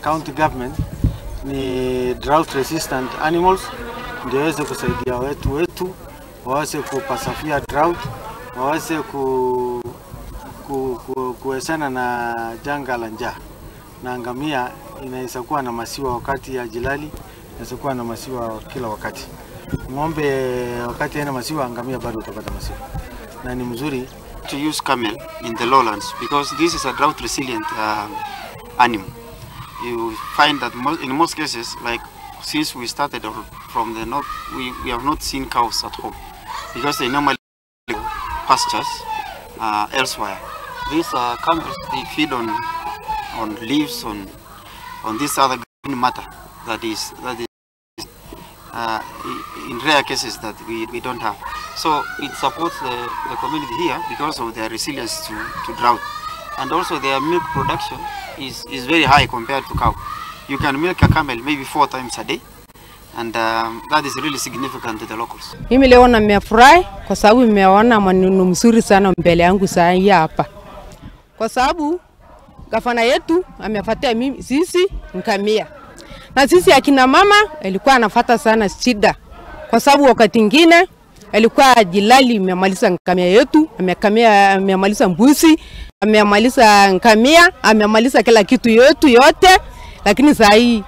County government ni drought resistant animals ndio waweze kusaidia wetu waweze kupasafia drought, waweze kuwezana na janga la njaa. Na ngamia inaweza kuwa na masiwa wakati ya jilali, inaweza kuwa na masiwa kila wakati. Ng'ombe wakati haina masiwa, ngamia bado utapata masiwa. Na ni mzuri to use camel in the lowlands because this is a drought resilient animal. You find that in most cases, like since we started from the north, we have not seen cows at home because they normally pastures elsewhere. These camels, they feed on leaves, on this other green matter that is in rare cases that we don't have. So it supports the community here because of their resilience to drought. And also their milk production is very high compared to cow. You can milk a camel maybe 4 times a day, and that is really significant to the locals. Mimi leo nimefurahi kwa sababu nimeona maneno mzuri sana mbele yangu saa hii hapa. Kwa sababu gavana yetu amefuatia mimi sisi ngamia. Na sisi akina mama alikuwa anafuata sana shida. Kwa sababu wakati mwingine alikuwa jilali imemaliza ngamia yetu, amemaliza mbuzi, amemaliza ngamia, amemaliza kila kitu yetu yote. Lakini saa hii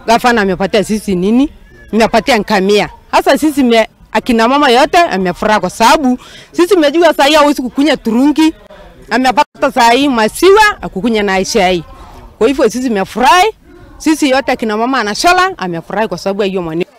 gavana amepatia sisi nini? Amepatia ngamia. Hasa sisi akina mama yote amefurahi kwa sababu sisi tumejua saa hii hawezi kukunya turungi. Amepata saa hii masiwa akukunya na chai. Kwa hivyo sisi tumefurahi. Sisi yote akina mama anashala amefurahi kwa sababu ya hiyo maneno.